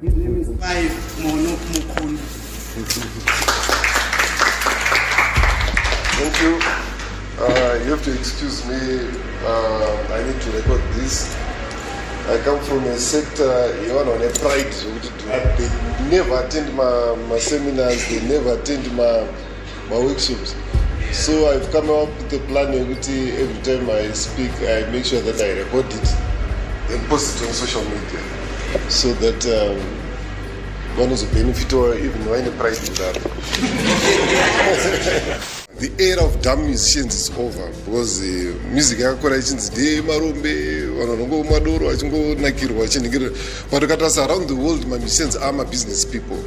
His name is Clive Mono Mukuni. Thank you. You have to excuse me. I need to record this. I come from a sector yevanhu vane pride zvekuti they never attend maseminars, they never attend maworkshops. So I've come up with a plan yekuti every time I speak, I make sure that I record it and post it on social media so that vanozobenefitawo even vaine pride kudaro. The era of dumb musicians is over because music yakakura ichinzi ndeyemarombe, vanhu vanongomwa doro vachingonakirwa vachinhingirira, but ukatarisa around the world, mamusicians are mabusiness people.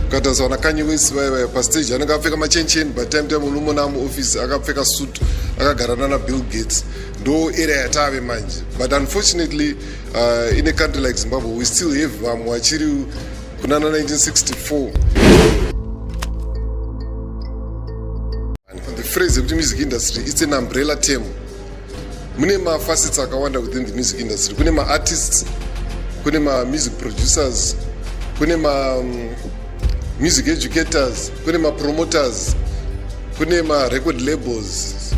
Ukatarisa vana Kanye West vaya vaya, pastage anenge akapfeka machenchen, but time unomona muoffice akapfeka suit, akagara nana Bill Gates. Ndo era yatave manje, but unfortunately in a country like Zimbabwe we still have vamwe vachiri kunana 1964. The phrase yekuti music industry, it's an umbrella term. Mune mafacets akawanda within the music industry. Kune maartists, kune mamusic producers, kune mamusic educators, kune mapromoters, kune marecord labels.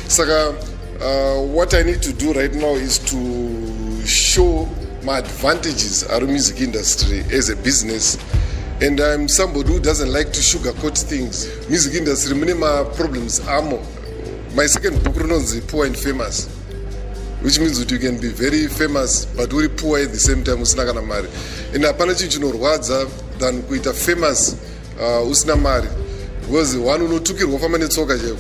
Saka what I need to do right now is to show my advantages ari music industry as a business, and I'm somebody who doesn't like to sugarcoat things. Music industry mune maproblems amo. My second book rinonzi Poor and Famous, which means that you can be very famous but uri poor at the same time, usina kana mari. And hapana chinhu chinorwadza than kuita famous usina mari, because one, unotukirwa kufamba netsoka chaiko.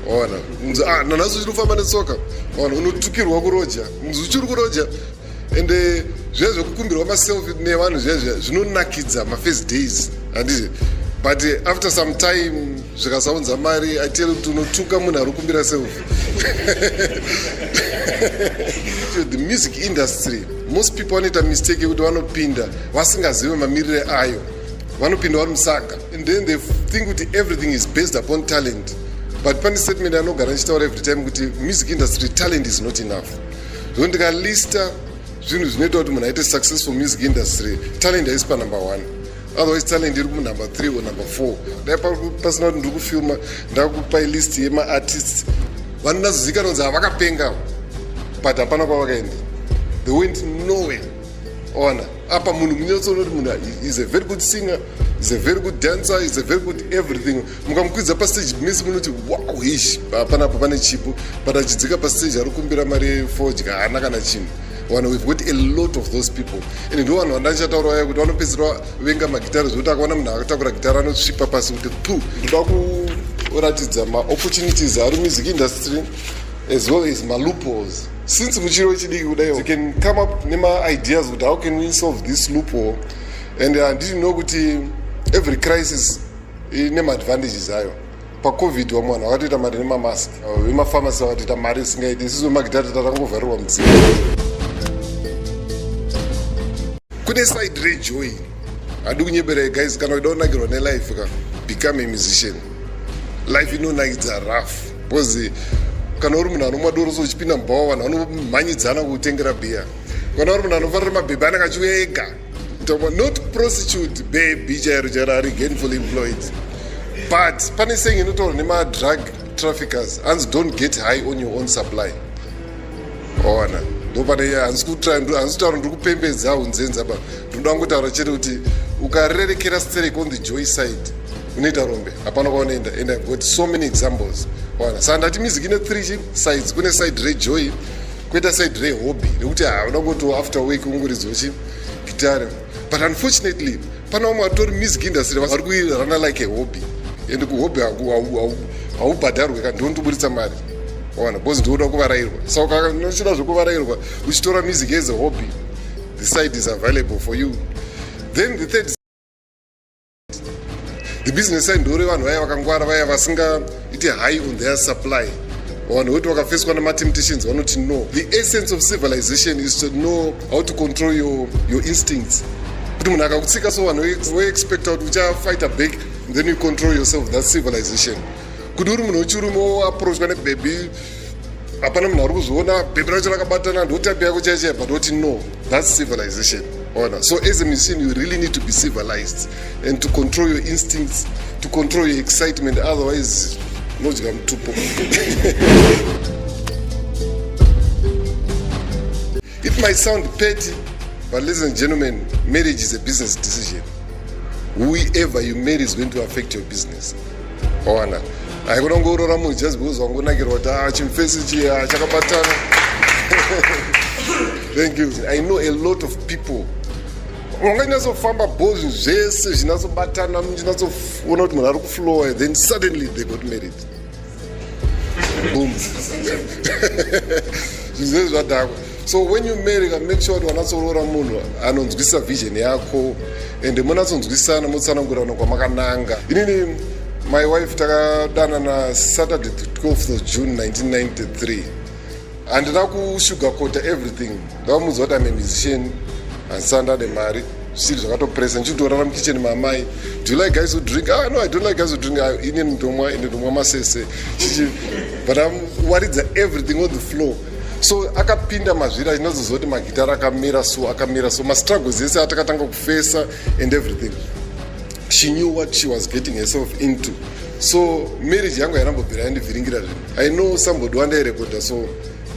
Ona unzi, "Ah, nanhasi uchiri kufamba netsoka." Ona unotukirwa kuroja, unzi uchiri kuroja. Ende zviya zvekukumbirwa maselfie nevanhu zviya zvinonakidza mafirst days, handiti? But after some time zvikasaunza mari, I tell kuti unotuka munhu ari kukumbira selfie. The music industry, most people vanoita mistake yekuti vanopinda vasingazive mamirire ayo. Vanopinda vari musaga and then they think kuti everything is based upon talent. But pane statement anogara ndichitaura every time kuti music industry, talent is not enough. Zvo ndikalista zvinhu zvinoita kuti munhu aite successful music industry, talent haisi panumber one. Otherwise talent iri kunumber three or number four. Dai pasina kuti ndiri kufilma, ndakupai list yemaartists vanonazozivikanwa kunzi havakapenga, but hapana kwavakaenda. They went nowhere. Ona apa munhu munyatsoona kuti munhu is a very good singer, is a very good dancer, is a very good everything. Mukamukwidza pastage misi munoti, "Wow, ish, panapa pane chipo." But achidzika pastage ari kukumbira mari yefodya, haana kana chinhu. Vanhu, we've got a lot of those people, and ndo vanhu vandandichataura vaya kuti vanopedzisira venga magitari, zvokuti akaona munhu akatakura gitari anosvipa pasi kuti pu. Ndoda kuratidza maopportunities ari music industry as well as maloopholes. Since muchiri wechidiki kudai, you can come up nemaideas kuti how can we solve this loophole. And handiti know kuti every crisis ine maadvantages ayo. PaCovid vamwe vanhu vakatoita mari nemamask, vemafamasi vakatoita mari isingaiti. Isusu vemagitari tatangovharirwa mudzimba. Kune side rejoy. Handi kunyeberai guys, kana uida kunakirwa nelife ka, become a musician. Life inonakidza rough, because kana uri munhu anomwa doro so, uchipinda mubhawa vanhu vanomhanyidzana kutengera bhiya. Kana uri munhu anofarira mabhebhi, anenge achiuya ega, not prostitute, baby chairo chairo ari gainful employed. But pane saying inotaurwa nemadrug traffickers, hanzi, "Don't get high on your own supply." Ona ndo pane handisi kutaura ndiri kupembedza unzenza ba. Ndinoda kungotaura chete kuti ukarerekera sterek on the joy side, unoita rombe, hapana kwaunoenda. And I've got so many examples. Ona, saka ndati music ine three sides. Kune side rejoy, kwoita side rehobby nekuti hauna kungoti after work ungoridzawo chi gitare. But unfortunately pane vamwe vatori music industry vari kuirana like a hobby, and kuhobby haubhadharwe ka. Ndinotoburitsa mari, wana, because ndinoda kuvarairwa. Saka unochida zvekuvarairwa uchitora music as a hobby, the side is available for you. Then the third, the business side, ndore vanhu vaya vakangwara, vaya vasingaiti high on their supply, vanhu vekuti vakafeswa nematemptations vanoti no. The essence of civilization is to know how to control your instincts, kuti munhu akakutsika so, vanhu voexpecta kuti uchafighta back and then you control yourself. That's civilization. Kuti uri munhu wechirume, woapproachwa nebhebhi, hapana munhu ari kuzviona, bhebhi racho rakabatana, ndotype yako chaichai, but oti no, that's civilization. Ona, so as a musician you really need to be civilized and to control your instincts, to control your excitement, otherwise unodya mutupo. It might sound petty, but ladies and gentlemen, marriage is a business decision. Whoever you marry is going to affect your business. Ona, haikona kungourora munhu just because wangonakirwa kuti, ah, chimufesi chiya chakabatana. Thank you. I know a lot of people wanganyatsofamba bho, zvinhu zvese zvinatsobatana, muchinatsoona kuti munhu ari kuflowa, then suddenly they got married, boom, zvinhu zvese zvadhakwa. So when you marry, make sure kuti wanatsoroora munhu anonzwisisa vision yako and munatsonzwisisana, motsanangurana kwamakananga. Inini, my wife, takadanana Saturday 12th of June 1993. Handina kusugarcoata everything. Ndakamuudza kuti I'm a musician, handisandade mari, zvisiri zvakatopresa, ndichitorara mukicheni mamai. "Do you like guys who drink?" "Ah, no, I don't like guys who drink." Ah, ini ndomwa, ine ndomwa masese chichi, but awaridza everything on the floor. So akapinda mazviri achinazoziva kuti magitara akamira, so akamira, so mastruggles ese atakatanga kufesa and everything, she knew what she was getting herself into. So marriage yangu hainambobvira yandivhiringira zvinhu. I know somebody wandairekodha, so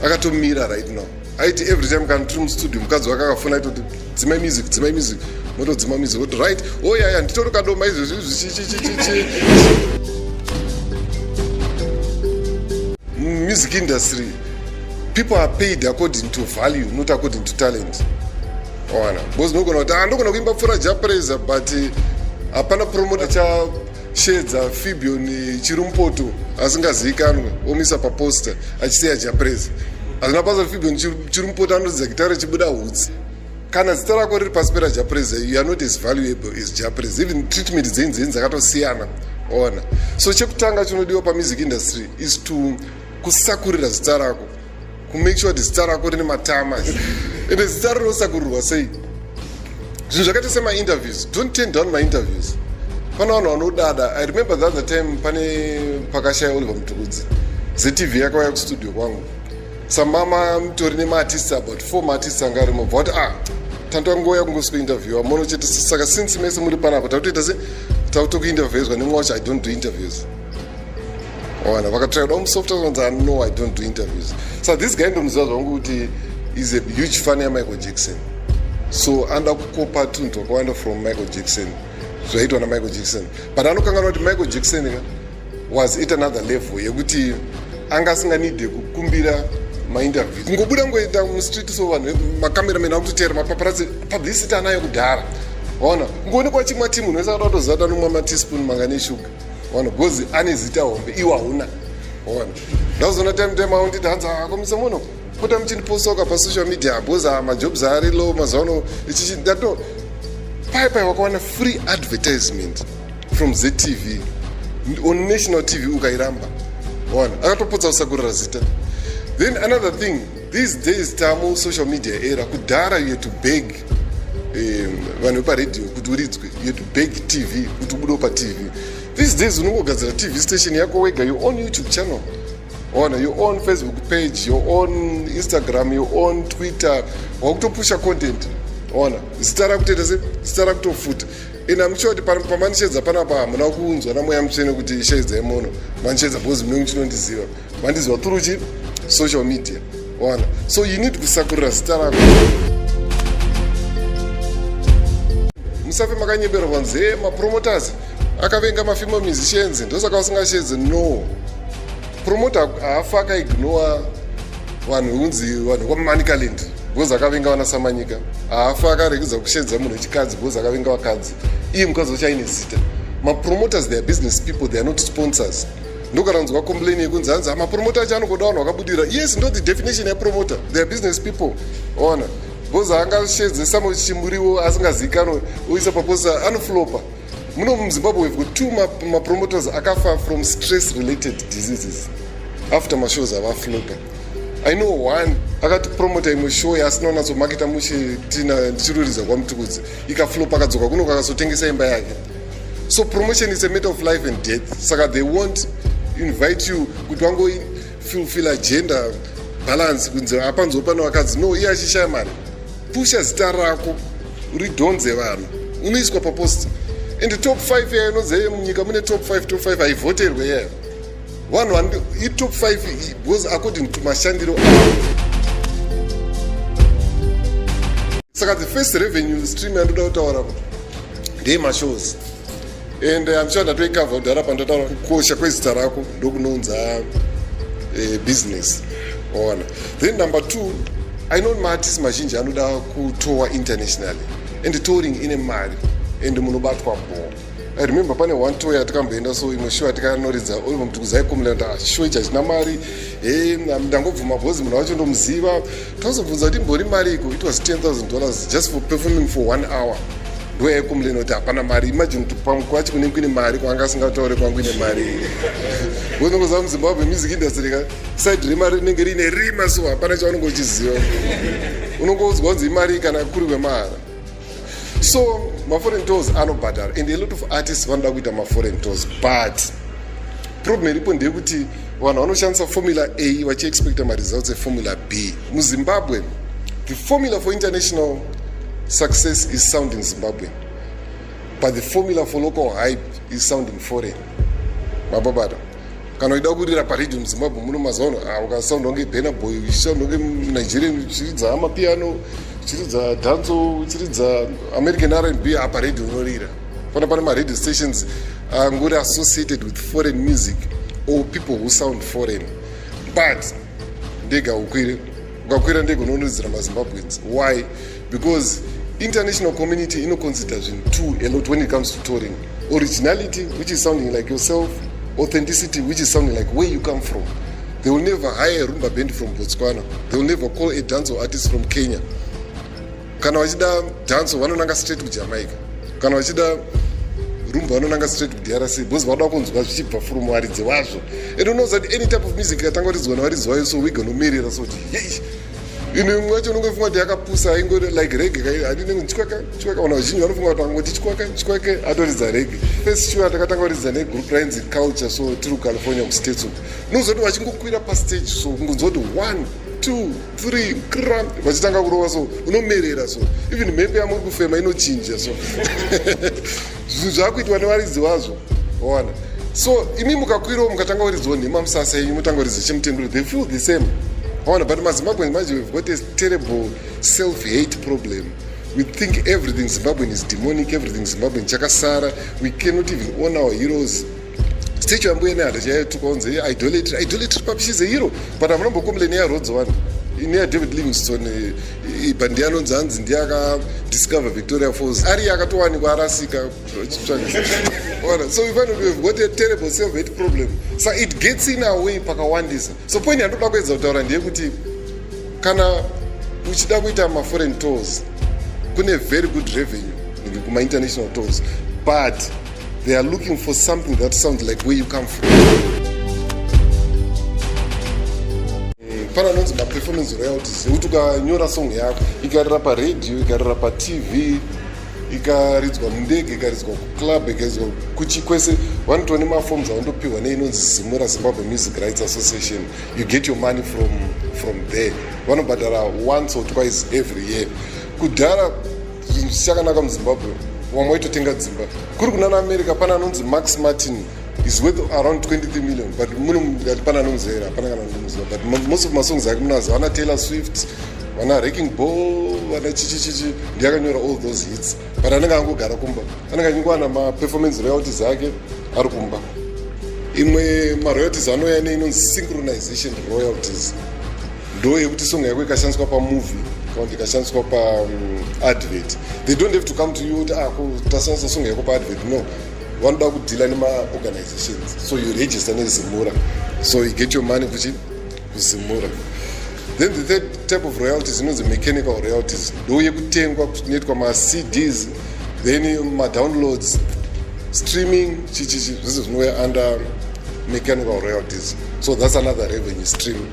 akatomira right now. Aiti every time kana tiri mustudio, mukadzi wake akafona, aitoti, "Dzimai music, dzimai music." Motodzima music, oti, "Right, oh yaya, nditori kadoma izvezvi zvichichichichi." Music industry, people are paid according to value, not according to talent. Ona, because nogona kuti, ah, ndogona kuimba pfuura Jah Prayzah, but hapana promoter chashedza Fibion Chirumupoto asingazivikanwe, omisa paposter achisiya Jah Prayzah. Hazvina basa, Fibion Chirumupoto anoridza gitare chibuda hutsi. Kana zita rako riri pasi peraJah Prayzah, you are not as valuable as Jah Prayzah. Even treatment dzenyu dzenyu dzakatosiyana. Ona, so chekutanga chinodiwa pamusic industry is to kusakurira zita rako, kumake sure kuti zita rako rine matama. Ende zita rinosakurirwa sei? Zvinhu zvakaita semainterviews. Don't turn down mainterviews. Pane vanhu vanodada. I remember the other time pane pakashaya Oliver Mutukudzi, ZTV yakauya kustudio kwangu, samama mutori nemaartists, about four maartists anga arimo. Bva kuti, "Ah, tandangoya kungosikuinterviewa mono chete, saka since mese muri panapa, takutoita se takutokuinterviewswa nemwe wacho." "I don't do interviews." Wana vakatry kuda kumusofta, kunzi, "No, I don't do interviews." So this guy, ndomuziva zvangu kuti is a huge fan yaMichael Jackson, so anoda kukopa tunhu twakawanda from Michael Jackson, zvaitwa naMichael Jackson, but anokanganwa kuti Michael Jackson ka was at another level yekuti anga asinganidhe kukumbira mainterview. Kungobuda ngoenda mustreet, so vanhu, macameraman akutoteera, mapaparazzi, publicity anayo kudhara. Waona, kungoonekwa chimwa ti munhu wese akada kutoziva kuti anomwa mateaspoon manga neshuga. Waona, because ane zita hombe, iwo hauna. Waona, ndazoona time time aunditi, hanzi, "Akomisa muno pota muchindipostoka pasocial media because majobs ari low mazuva ano." Ichichi ndato pai pai wakawana free advertisement from ZTV on national TV, ukairamba. Waona, akatopotsa kusakurira zita. Then another thing, these days tamu social media era. Kudhara you had to beg vanhu veparedhiyo kuti uridzwe, you had to beg TV kuti ubudewo paTV. These days unongogadzira TV station yako wega, your own YouTube channel, ona, your own Facebook page, your own Instagram, your own Twitter, wakutopusha content. Ona, zita rakutoita se zita rakutofuta. And I'm sure kuti pamanishedza panapa hamuna kuunzwa naMweya Mutsvene kuti shedzai muno. Manishedza because munenge muchinondiziva, mandiziva through chi social media. Ona, so you need kusakurira zita rako. Musafe makanyeberwa kwanzi, "E, mapromoters akavenga mafemale musicians, ndosaka vasingashedze." No promoter haafa akaignora vanhu vekunzi vanhu vekwaManicaland because akavenga vana Samanyika. Haafa akaregedza kushedza munhu wechikadzi because akavenga vakadzi. Iye mukadzi wacho aine zita. Mapromoters, they are business people, they are not sponsors. Ndokana kunzwa complain yekunzi, hanzi, mapromoter acho anongoda vanhu vakabudira. Yes, ndo the definition yapromoter, they are business people. Ona, because angashedze samo chimuriwo asingazivikanwe, oisa paposter, anoflopa. Muno muZimbabwe we've got two mapromoters akafa from stress related diseases after mashows avaflopa. I know one akati promota imwe show yaasina kunatsomaketa mushe, tina ndichiruridza kwaMutukudzi, ikaflopa, akadzoka kuno kakazotengesa imba yake. So promotion is a matter of life and death. Saka they won't invite you kuti vangofulfill agenda balance, kunzi apanzo pane vakadzi. No, iye achishaya mari. Pusha zita rako. Ridhonze vanhu, unoiswa paposter. And top 5 yayo inonzi munyika mune top 5, top 5 haivhoterwe yayo. Vanhu itop 5 because according to mashandiro avo. Saka the first revenue stream yandoda kutaura ndeyemashows, and I'm sure ndatoicover kudhara pandataura kukosha kwezita rako ndokunounza business waona. Then number two, I know maartist mazhinji anoda kutour internationally, and touring ine mari and munobatwa bho. I remember pane one tour yatikamboenda, so imwe show yatikanoridza, Oliver Mtukudzi aicomplaina kuti, "Ah, show ichi hachina mari." He, ndangobvuma bhozi, munhu wacho ndomuziva. Tazobvunza kuti imbori mari iko, it was $10,000 just for performing for one hour. Ndo yaicomplaina kuti hapana mari. Imagine kuti pamwe kwacho kunenge kuine mari, kwanga asingataure kwangu ine mari. Unongoziva muZimbabwe music industry ka, side remari rinenge riine rima, so hapana chaunonge uchiziva. Unongoudzwa kunzi imari kana kuri kwemahara. So maforeign tours anobhadhara, and a lot of artists vanoda kuita maforeign tours, but problem iripo ndeyekuti vanhu vanoshandisa formula A vachiexpecta maresults eformula B. MuZimbabwe, the formula for international success is sounding Zimbabwean, but the formula for local hype is sounding foreign. Mababata, kana uchida kurira paredhiyo muZimbabwe muno mazuva ano, ah, ukasounda kunge Burna Boy, uchisounda kunge Nigerian, uchiridza amapiano, uchiridza dancehall, uchiridza American R&B, apa redhiyo unorira. Pane maradio stations angori associated with foreign music or people who sound foreign, but ndege haukwire. Ukakwira ndege unonoridzira maZimbabweans. Why? Because international community inoconsider zvinhu two a lot when it comes to touring: originality, which is sounding like yourself; authenticity, which is sounding like where you come from. They will never hire a rumba band from Botswana. They will never call a dancehall artist from Kenya. Kana vachida dancehall, vanonanga straight kuJamaica. Kana vachida rumba, vanonanga straight kuDRC, because vanoda kunzwa zvichibva from varidzi vazvo. And unoziva kuti any type of music ikatanga kuridzwa nevaridzi vayo, so wigonomirira so kuti yei ino imwe yacho unongofunga kuti yakapusa, aingori like reggae, handinenge chikwaka chikwaka. Vanhu vazhinji vanofunga kuti angoti chikwaka chikwake atoridza reggae. First sure takatanga kuridza negroup rainzi Culture, so tiri kuCalifornia, kuStates uku. Unoziva kuti vachingokwira pastage, so kungonzwa kuti one, two, three, kram, vachitanga kurova, so unomerera. So even mhepo yamuri kufema inochinja. So zvinhu zvaakuitwa nevaridzi vazvo, waona. So imi mukakwirawo, mukatanga kuridzwa nhema musasa yenyu, mutanga kuridza chemutenduro, they feel the same, waona. But maZimbabwe manje, we've got a terrible self hate problem. We think everything Zimbabwean is demonic, everything Zimbabwean chakasara. We cannot even own our heroes. Statue yaMbuya Nehanda chaituka kunzi idolatry. Idolatry papi? She's a hero. But hamunombocomplain yaRhodes one, neyaDavid Livingstone, but ndiye anonzi hanzi ndiye akadiscover Victoria Falls, ari akatowanikwa arasika. So we find we've got a terrible self hate problem, so it gets in our way pakawandisa. So point yandoda kuedza kutaura ndeyekuti kana uchida kuita maforeign tours, kune very good revenue kuma-international tours, but they are looking for something that sounds like where you come from. Pane anonzi maperformance royalties, ekuti ukanyora song yako, ikarira paredhiyo, ikarira paTV, ikaridzwa mundege, ikaridzwa kuclub, ikaridzwa kuchikwese, vanotova nemaforms avandopiwa neinonzi ZIMURA, Zimbabwe Music Rights Association. You get your money from there. Vanobhadhara once or twice every year. Kudhara zvinhu zvichakanaka muZimbabwe, vamwe vaitotenga dzimba. Kuri kunana America, pane anonzi Max Martin, is worth around 23 million, but muno ngati pane anomuziva? Hapana kana anomuziva. But most of masongs ake munaziva, vana Taylor Swift, vana Wrecking Ball, vana chichichichi, ndiye akanyora all those hits. But anenge angogara kumba, anenge achingowana maperformance royalties ake ari kumba. Imwe maroyalties anouya neinonzi synchronization royalties, ndo yekuti song yako ikashandiswa pamovie kana kuti ikashandiswa paadvert, they don't have to come to you kuti, "Ah, tashandisa song yako paadvert." No, vanoda kudeala nemaorganizations. So you register neZIMURA, so you get your money kuchi kuZIMURA. Then the third type of royalties inonzi mechanical royalties, ndo yekutengwa kunoitwa maCDs, then madownloads, streaming, chichichi, zvese zvinouya under mechanical royalties. So that's another revenue stream.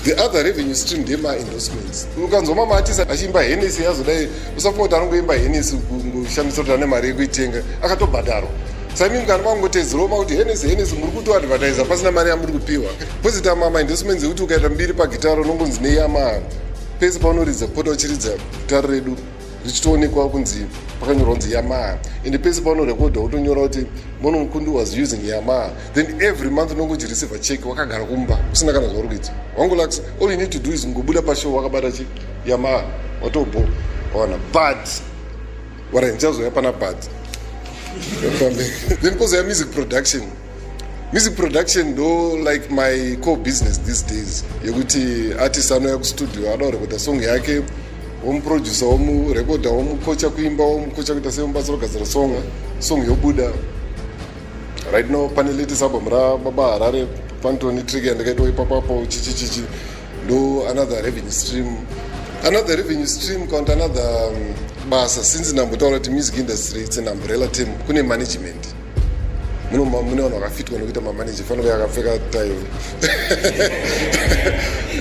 The other revenue stream ndemaendorsements. Ukanzwa mamaartist achiimba Hennessy yazodai, usafunga kuti anongoimba Hennessy kungoshamisa kuti ane mari yekuitenga, akatobhadharwa. Saimi kana mangotedzerawo makuti Hennessy, Hennessy, muri kutoadvertisa pasina mari yamuri kupiwa. Pozita mamaendorsements ekuti ukaita mbiri pagitaro, unongonzi neyama. Pese paunoridza, pota uchiridza gitari redu richitoonekwa kunzi pakanyorwa kunzi Yamaha, ende pese paunorekodha wotonyora kuti Mono Mukundu was using Yamaha. Then every month unonge uchireceiva check wakagara kumba usina kana zvauri kuita, wangolaxa. All you need to do is ngobuda pashow wakabata chi Yamaha, watobho waona. But wara ndichazoya pana but then kozoya music production. Music production ndo like my core business these days, yekuti artist anouya kustudio, ada kurekodha song yake, womuproducer, womurekodha, womukocha kuimba, womukocha kuita sei, mubatsira kugadzira song, song yobuda. Right now pane latest album raBaba Harare, panotoni track yandakaitwa ipapapo, chichichichi. Ndo another revenue stream, another revenue stream kana another basa. Since ndambotaura kuti music industry, it's an umbrella term, kune management. Mune vanhu vakafitwa nekuita mamanager, fanira akapfeka tayo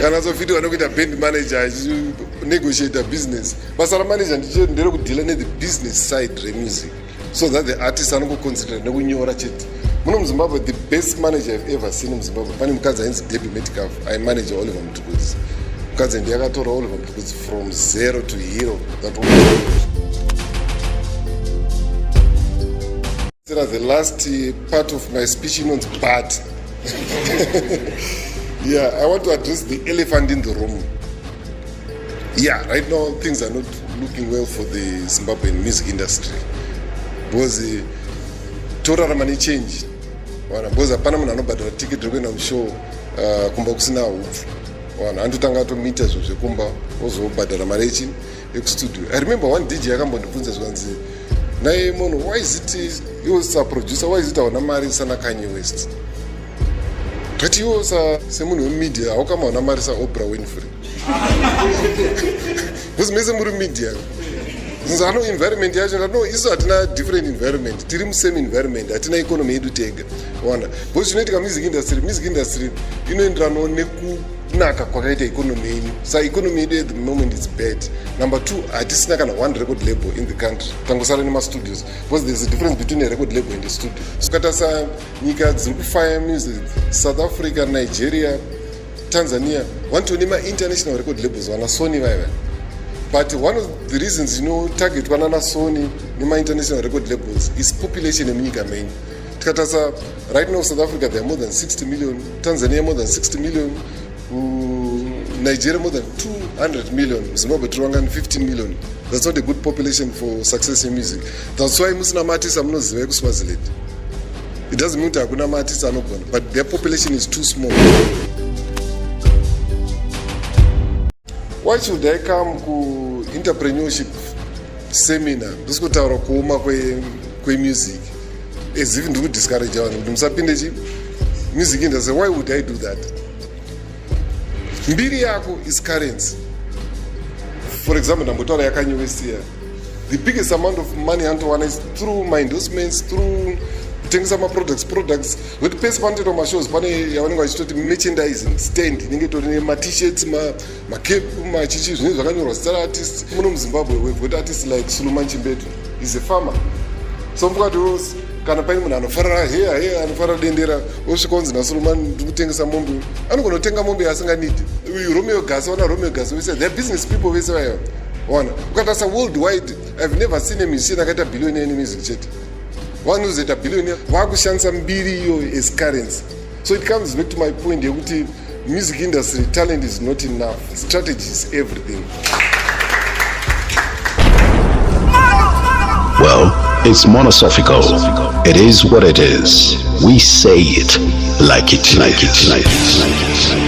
kanatsofitwa nekuita band manager, achinegotiata business. Basa ramanager nderekudhila nethe business side remusic so that the artist anongoconcentrate nekunyora chete. Muno muZimbabwe, the best manager I've ever seen muZimbabwe, pane mukadzi ainzi Debbie Metcalf, aimanager Oliver Mtukudzi. Mukadzi ndiye akatora Oliver Mtukudzi from zero to hero. That the last part of my speech inonzi "But". Yeah, I want to address the elephant in the room. Yeah, right now things are not looking well for the Zimbabwean music industry because torarama nechange wana, because hapana munhu anobhadhara tiketi rekuenda mushow kumba kusina hupfu. Wana andotanga atomita zvinhu zvekumba, ozobhadhara mari echi ekustudio. I remember one DJ akambondibvunza zvikanzi, "Naye munhu, why is it iwo saproducer, why is it hauna mari sana Kanye West?" Ngati iwo semunhu wemedia, haukama hauna mari saOprah Winfrey, because mese muri media. Ano environment yacho, no, isu hatina different environment, tiri musame environment, hatina economy yedu tega, wana. Because zvinoitika music industry, music industry inoenderanawo nekunaka kwakaita economy yenyu. Sa economy yedu at the moment is bad. Number two, hatisina kana one record label in the country, tangosara nemastudios, because there's a difference between a record label and a studio. Ukatarisa nyika dziri kufire music, South Africa, Nigeria, Tanzania, vanotone ma-international record labels, vana Sony vaiva. But one of the reasons inotargetwa nana Sony nema-international record labels is population yemunyika menyu. Tikatarisa right now, South Africa, there are more than 60 million, Tanzania more than 60 million, Nigeria more than 200 million, Zimbabwe tiri vangani? 15 million. That's not a good population for success in music. That's why musina maartist amunoziva ekuSwaziland. It doesn't mean kuti hakuna maartist anogona, but their population is too small. Why should I come kuentrepreneurship seminar ndisi kutaura kuoma kwemusic as if ndiri kudiscourage vanhu kuti musapinde chi music industry? Why would I do that? Mbiri yako is currency. For example, ndambotaura yaKanye West here, the biggest amount of money anotowana is through my endorsements, through kutengesa maproducts, products wekuti pese panotoitwa mashows pane yavanenge vachitoti merchandising stand, inenge itori nemaT-shirts, macap, machichi, zvinenge zvakanyorwa zita raartist. Muno muZimbabwe we've got artists like Suluman Chimbetu, is a farmer. So mukati kana paine munhu anofarira heya heya, anofarira dendera, osvika unzi naSuluman, "Ndiri kutengesa mombe," anogona kutenga mombe yaasinganidi. Uyu Romeo Gasa, wana Romeo Gasa vese, they're business people vese vaya, wana. Ukatarisa worldwide, I've never seen a musician akaita billionaire nemusic chete. Vanozoita billionaire vakushandisa mbiri iyo as currency. So it comes back to my point yekuti music industry, talent is not enough, strategy is everything. Well, it's monosophical. It is what it is. We say it like it, like it, like it, like it.